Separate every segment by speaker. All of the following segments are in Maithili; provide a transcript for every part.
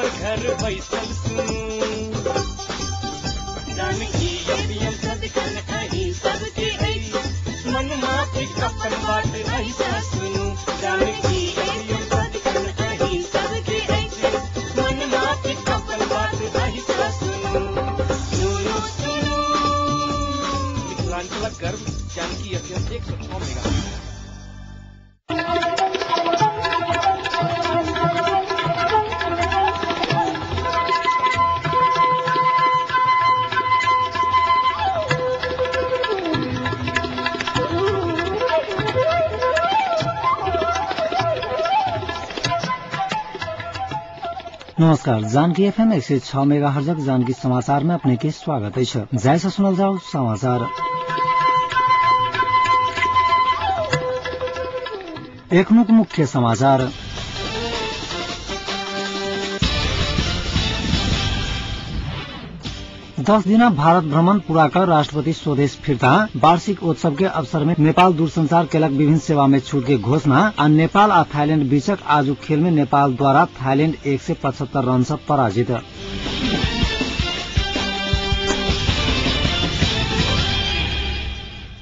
Speaker 1: खबर घर बैसल सुनू। जानकी एफएम सदिखन अहीं सबके अछि, मन माफिक अपन बात अहीं सुनू। जानकी एफएम सदिखन अहीं सबके अछि, मन माफिक अपन बात अहीं सुनू। सुनू सुनू मिथिलांचलक गर्व जानकी एफएम 106 मेगा।
Speaker 2: नमस्कार, जानकी एफएम 106 मेगाहर्जक जानकी समाचार में अपने के स्वागत है। जैसा सुनल जाओ समाचार। एखनुक मुख्य समाचार। दस दिना भारत भ्रमण पूरा कर राष्ट्रपति स्वदेश फिर्ता। वार्षिक उत्सव के अवसर में नेपाल दूरसंचार केलक विभिन्न सेवा में छूट के घोषणा। आ नेपाल आ थाईलैंड बीचक आजुक खेल में नेपाल द्वारा थाईलैंड 175 रन से पराजित।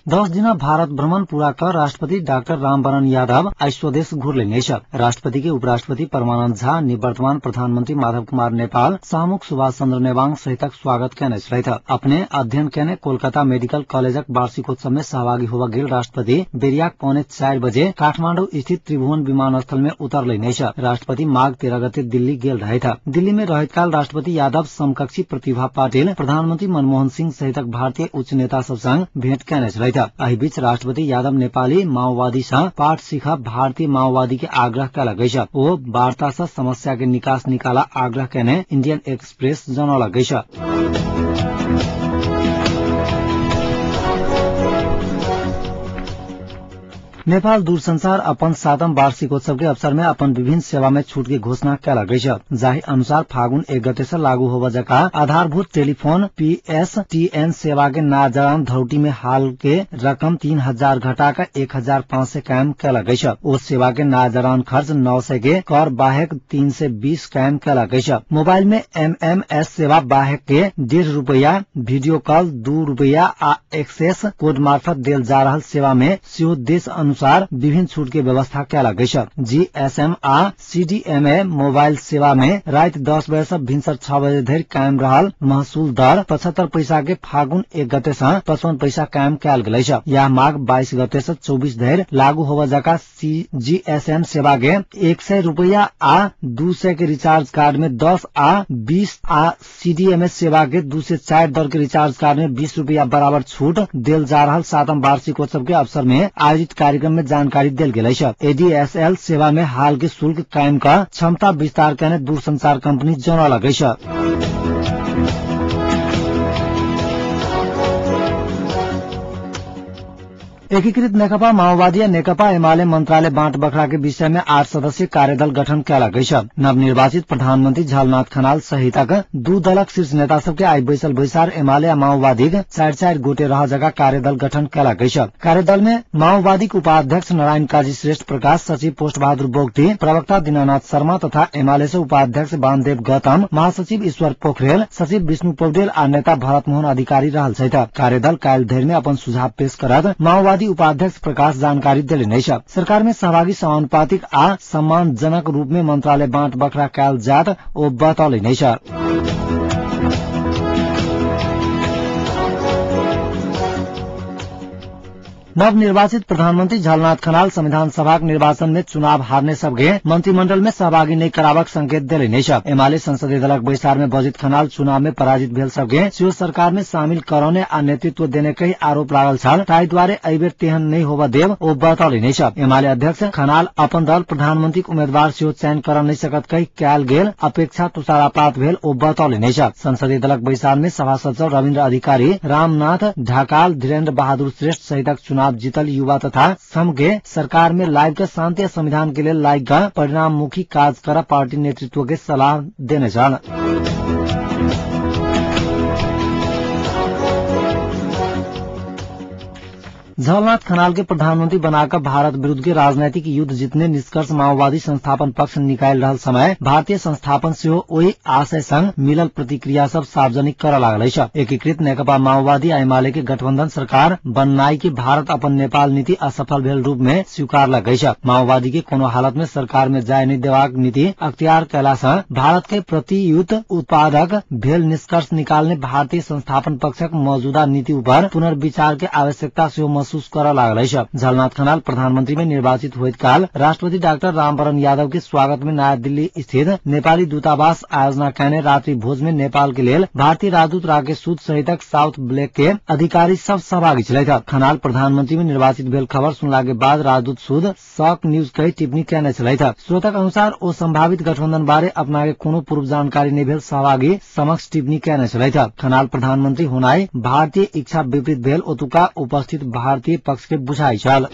Speaker 2: दस दिना भारत भ्रमण पूरा कर राष्ट्रपति डाक्टर रामवरण यादव आई स्वदेश घुरलेने छ। राष्ट्रपति के उपराष्ट्रपति परमानन्द झा, निवर्तमान प्रधानमंत्री माधव कुमार नेपाल, सहामुख सुभाष चन्द्र नेवांग सहितक स्वागत केने छलथि। अपने अध्ययन केने कोलकाता मेडिकल कॉलेजक वार्षिकोत्सव में सहभागी होब गेल राष्ट्रपति बेरियाक 3:45 बजे काठमाडौँ स्थित त्रिभुवन विमानस्थल में उतरलेने छ। राष्ट्रपति माघ 13 गते दिल्ली गेल रहथि। दिल्ली में रहैतकाल राष्ट्रपति यादव समकक्षी प्रतिभा पाटिल, प्रधानमंत्री मनमोहन सिंह सहितक भारतीय उच्च नेता सब संग भेंट केने छलथि। एहि बीच राष्ट्रपति यादव नेपाली माओवादी सँ पाठ सीख भारतीय माओवादी के आग्रह कयलक अछि। ओ वार्ता सँ समस्या के निकास निकाला आग्रह केने इंडियन एक्सप्रेस जनौलक अछि। नेपाल दूरसंचार अपन 7वां वार्षिकोत्सव के अवसर में अपन विभिन्न सेवा में छूट के घोषणा कयलक अछि। जाहि अनुसार फागुन 1 गते से लागू होब जका आधारभूत टेलीफोन पीएसटीएन सेवा के नाजरान धौटी में हाल के रकम 3000 घटा कर 1500 कायम कयलक अछि। ओ सेवा के नाजरान खर्च 900 के कर बाहेक 320 कायम कयलक अछि। मोबाइल में एमएमएस सेवा बाहेक के 1.5 रुपया, वीडियो कॉल 2 रुपया आ एक्सेस कोड मार्फत देल जा रहल सेवा में सेहो देश अनुसार विभिन्न छूट के व्यवस्था कयलक अछि। जीएसएम आ सीडीएमए मोबाइल सेवा में राति 10 बजे से भिनसर 6 बजे धरि कायम रहल महसूल दर 75 पैसा के फागुन 1 गते से 55 पैसा कायम कयल गेल अछि। यह माघ 22 गते से 24 धरि लागू होब जका जीएसएम सेवा के 100 रुपया आ 200 के रिचार्ज कार्ड में 10 आ 20 आ सीडीएमए सेवा के 204 दर के रिचार्ज कार्ड में 20 रुपया बराबर छूट देल जा रहल 7वां वार्षिकोत्सव के अवसर में आयोजित कार्यक्रम में जानकारी देल गेल अछि। एडीएसएल सेवा में हाल के शुल्क कायम का क्षमता विस्तार केने दूरसंचार कंपनी जनौलक अछि। एकीकृत नेकपा माओवादी नेकपा एमाले मंत्रालय बाँट बखरा के विषय में 8 सदस्यीय कार्यदल गठन कयलक अछि। नवनिर्वाचित प्रधानमंत्री झलनाथ खनाल सहितक दू दलक शीर्ष नेता सबके आई बैसल बैसार एमाले आ माओवादीक 4-4 गोटे रह जगह कार्यदल गठन कयलक अछि। कार्यदल में माओवादीक उपाध्यक्ष नारायण काजी श्रेष्ठ प्रकाश, सचिव पोस्ट बहादुर बोगटी, प्रवक्ता दीनानाथ शर्मा तथा एमाले से उपाध्यक्ष वामदेव गौतम, महासचिव ईश्वर पोखरेल, सचिव विष्णु पौडेल आ नेता भरत मोहन अधिकारी रहल छथि। कार्यदल काल्हि धरि में अपन सुझाव पेश करत माओवादी उपाध्यक्ष प्रकाश जानकारी देलनि अछि। सरकार में सहभागी समानुपातिक आ सम्मानजनक रूप में मंत्रालय बाँट बखरा कयल जायत ओ बतौलनि अछि। नवनिर्वाचित प्रधानमंत्री झलनाथ खनाल संविधान सभाक निर्वाचन में चुनाव हारने सबके मंत्रिमंडल में सहभागी नहीं कराबक संकेत देलनि अछि। एमाले संसदीय दलक बैसार में बजित खनाल चुनाव में पराजित भेल सबके सेहो सरकार में शामिल करौने आ नेतृत्व देने कहि आरोप लागल छल, ताहि द्वारे एहि बेर तेहन नहीं होब देव ओ बतौलनि अछि। एमाले अध्यक्ष खनाल अपन दल प्रधानमंत्रीक उम्मीदवार सेहो चयन कर नहीं सकत कहि कयल गेल अपेक्षा तुषारापात भेल ओ बतौलनि अछि। संसदीय दलक बैसार में सभासद सब रविन्द्र अधिकारी, रामनाथ ढकाल, धीरेन्द्र बहादुर श्रेष्ठ सहितक चुनाव जीतल युवा तथा श्रम के सरकार में लाइव के शांति संविधान के लिए लाइव का परिणाममुखी काज कर पार्टी नेतृत्व के सलाह देने छल। झलनाथ खनाल के प्रधानमंत्री बनाकर भारत विरूद्ध के राजनैतिक युद्ध जितने निष्कर्ष माओवादी संस्थापन पक्ष निकाल रहल समय भारतीय संस्थापन सेहो ओहि आशय संग मिलल प्रतिक्रिया सब सार्वजनिक कर लागल अछि। एकीकृत नेकपा माओवादी आ एमाले के गठबंधन सरकार बननाई के भारत अपन नेपाल नीति असफल भेल रूप में स्वीकारलक अछि। माओवादी के कोनो हालत में सरकार में जाय नहि देबाक नीति अख्तियार कयला सँ भारत के प्रतियुत उत्पादक भेल निष्कर्ष निकालने भारतीय संस्थापन पक्षक मौजूदा नीति ऊपर पुनर्विचार के आवश्यकता सेहो महसूस कर लागल अछि। झलनाथ खनाल प्रधानमंत्री में निर्वाचित होइत काल राष्ट्रपति डाक्टर रामवरण यादव के स्वागत में नया दिल्ली स्थित नेपाली दूतावास आयोजना कयने रात्रि भोज में नेपाल के लेल भारतीय राजदूत राकेश सूद सहितक साउथ ब्लैक के अधिकारी सब सहभागी छलथि। खनाल प्रधानमंत्री में निर्वाचित भेल खबर सुनला के बाद राजदूत सूद शॉक न्यूज कहि टिप्पणी कयने छलथि। स्रोतक अनुसार ओ संभावित गठबंधन बारे अपना के कोनो पूर्व जानकारी नहि भेल सहभागी समक्ष टिप्पणी कयने छलथि। खनाल प्रधानमंत्री होनाई भारतीय इच्छा विपरीत भेल ओतुका उपस्थित भारतीय पक्ष के बुझाइ छल।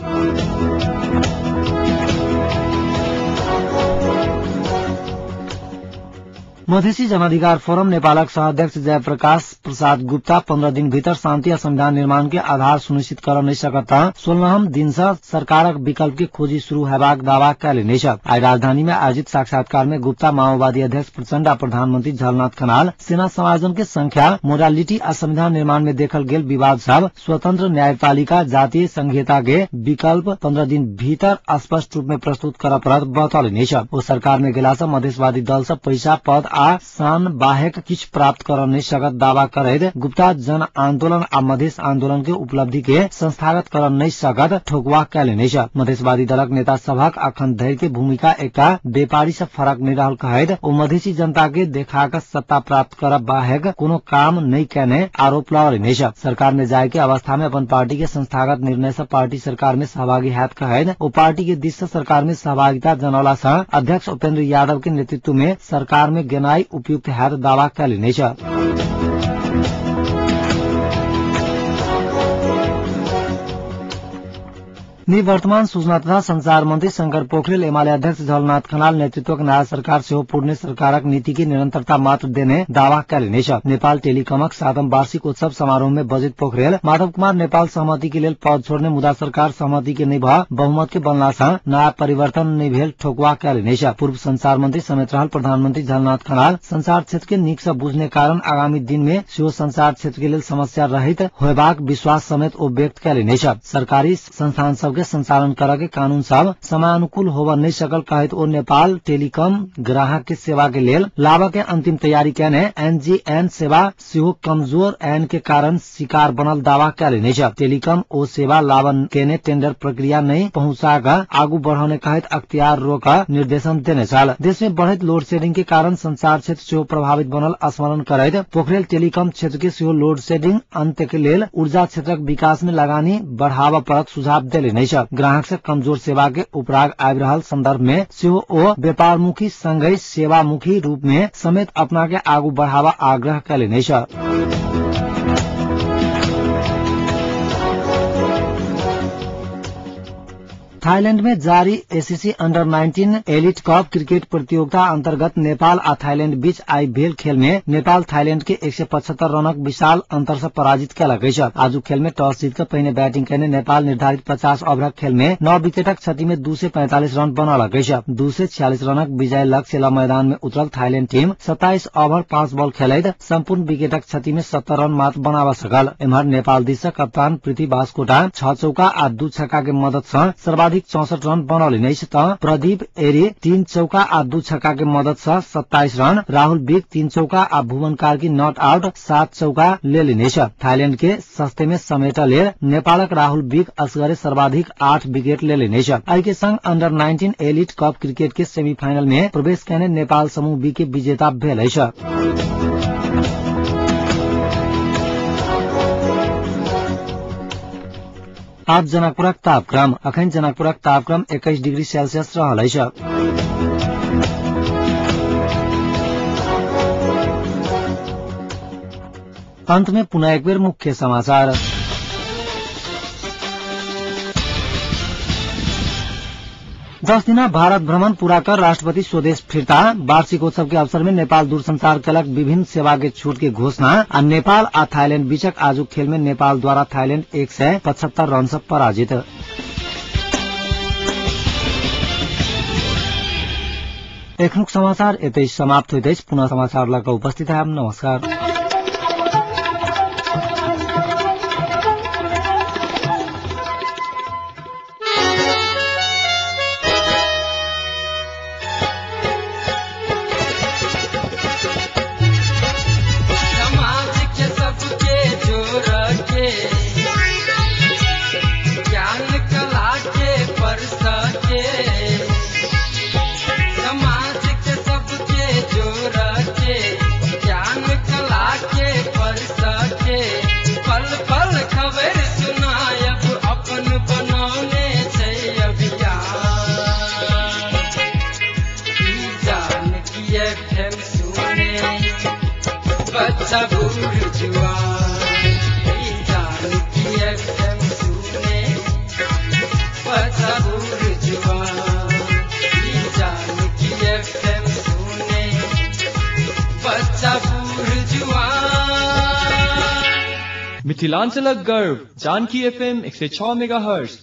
Speaker 2: मधेसी जनाधिकार फोरम नेपालक सहाध्यक्ष जयप्रकाश प्रसाद गुप्ता 15 दिन भीतर शान्ति आ संविधान निर्माण के आधार सुनिश्चित कर नहि सकत 16 दिन से सरकारक विकल्प के खोजी शुरू हेबाक दावा कयलनि अछि। आइ राजधानी में आयोजित साक्षात्कार में गुप्ता माओवादी अध्यक्ष प्रचण्ड आ प्रधानमंत्री झलनाथ खनाल सेना समायोजन के संख्या, मोडालिटी आ संविधान निर्माण में देखल गेल विवाद सब स्वतंत्र न्यायपालिका, जातीय संघीयता के विकल्प 15 दिन भीतर स्पष्ट रूप में प्रस्तुत कर पड़त बतौलनि अछि। ओ सरकार में गेला सँ मधेसवादी दल सब पैसा, पद आ शान बाहेक किछु प्राप्त कर नहि सकत दावा करैत गुप्ता जन आंदोलन आ मधेस आंदोलन के उपलब्धि के संस्थागत कर नहि सकत ठोकवा कयलनि अछि। मधेसवादी दलक नेता सभक अखन धरि के भूमिका एकटा व्यापारी से फरक नहि रहल कहैत ओ मधेसी जनता के देखा कऽ सत्ता प्राप्त करब बाहेक कोनो काम नहि कयने आरोप लगौलनि अछि। सरकार में जाय के अवस्था में अपन पार्टी के संस्थागत निर्णय से पार्टी सरकार में सहभागी हैत कहैत ओ पार्टी के दिस से सरकार में सहभागिता जनौला से अध्यक्ष उपेन्द्र यादव के नेतृत्व में सरकार में गेनाई उपयुक्त हैत दावा कयलनि अछि। निवर्तमान सूचना तथा संचार मंत्री शंकर पोखरेल एमाले अध्यक्ष झलनाथ खनाल नेतृत्वक नया सरकार सेहो पुरने सरकारक नीति के निरंतरता मात्र देने दावा कयलनि अछि। नेपाल टेलीकॉमक 7म वार्षिक उत्सव समारोह में बजैत पोखरेल माधव कुमार नेपाल सहमति के लेल पद छोड़ने मुदा सरकार सहमति के नहि भऽ बहुमत के बनला सँ नया परिवर्तन नहि भेल ठोकवा कयलनि अछि। पूर्व संचार मंत्री समेत रहल प्रधानमंत्री झलनाथ खनाल संचार क्षेत्र के नीक सँ बुझने कारण आगामी दिन में सेहो संचार क्षेत्र के लेल समस्या रहित होयबाक विश्वास समेत ओ व्यक्त कयलनि अछि। सरकारी संस्थान सब के संचालन कर के कानून सब समयानुकूल होब नहीं सकल कहैत ओ नेपाल टेलीकॉम ग्राहक के सेवा के लेल लाभ के अंतिम तैयारी कयने एनजीएन सेवा सेहो कमजोर ऐन के कारण शिकार बनल दावा कयलनि अछि। टेलीकॉम ओ सेवा लाभ केने टेंडर प्रक्रिया नहीं पहुंचा कऽ आगू बढ़ौने कहैत अख्तियार रोक निर्देशन देने छल। देश में बढ़ैत लोड शेडिंग के कारण संचार क्षेत्र सेहो प्रभावित बनल स्मरण करैत पोखरेल टेलीकॉम क्षेत्र के सेहो लोड शेडिंग अंत्य के लेल ऊर्जा क्षेत्रक विकास में लगानी बढ़ावा पड़त सुझाव देलनि। ग्राहक से कमजोर सेवा के उपराग आबि रहल संदर्भ में सेहो ओ व्यापारमुखी संगहि सेवामुखी रूप में समेत अपना के आगू बढ़ावा आग्रह कयलनि अछि। थाईलैंड में जारी ACC under 19 elite cup cricket प्रतियोगिता अंतर्गत नेपाल आ थाईलैंड बीच आई भेल खेल में नेपाल थाईलैंड के 175 रनक विशाल अंतर से पराजित कयलक अछि। आजुक खेल में टॉस जीत कऽ पहिने बैटिंग कयने नेपाल निर्धारित 50 ओवरक खेल में 9 विकेटक क्षति में 245 रन बनौलक अछि। 246 रनक विजय लक्ष्य ल मैदान में उतरल थाईलैंड टीम 27 ओवर 5 बॉल खेलैत सम्पूर्ण विकेटक क्षति में 70 रन मात्र बनाब सकल। एम्हर नेपाल दिस कप्तान पृथ्वी बास्कोटा 6 चौका आ 2 छक्का के मदद सँ सर्वाधिक 64 रन बनौलनि अछि त प्रदीप एरी 3 चौका आ 2 छक्का के मदद सँ 27 रन, राहुल बिक 3 चौका आ भुवन कार्की not out 7 चौका लेलनि अछि। थाईलैंड के सस्ते में समेटऽ लेल नेपालक राहुल बिक असगरे सर्वाधिक 8 विकेट लेलनि अछि। एहि के संग अंडर 19 एलिट कप क्रिकेट के सेमीफाइनल में प्रवेश कयने नेपाल समूह बी के विजेता भेल अछि। आज जनकपुरक तापक्रम। अखन जनकपुरक तापक्रम 21 डिग्री सेल्सियस रहल अछि। अंत में पुनः एक बेर मुख्य समाचार। 10 दिना भारत भ्रमण पूरा कर राष्ट्रपति स्वदेश फिर्ता। वार्षिकोत्सव के अवसर में नेपाल दूरसंचार कलक विभिन्न सेवा के छूट के घोषणा आ नेपाल आ थाईलैंड बीचक आजुक खेल में नेपाल द्वारा थाईलैंड 175 रन से पराजित। एखनुक समाचार यतै समाप्त होइत अछि। पुनः समाचार लग उपस्थित हम। नमस्कार।
Speaker 3: समाज के सबके जोड़ के ज्ञान कला के परस के, समाज के सबके जोड़ के ज्ञान कला के परस के, पल पल खबर सुनायब अपन बनौने छै अभियान। ई जानकी एफएम सुने बच्चा बूढ़ जुआन, ई जानकी एफएम सुने बच्चा बूढ़ जुआन, ई जानकी एफएम सुने बच्चा बूढ़ जुआन।
Speaker 4: मिथिलांचलक गर्व जानकी एफएम 106 मेगाहर्ट्ज।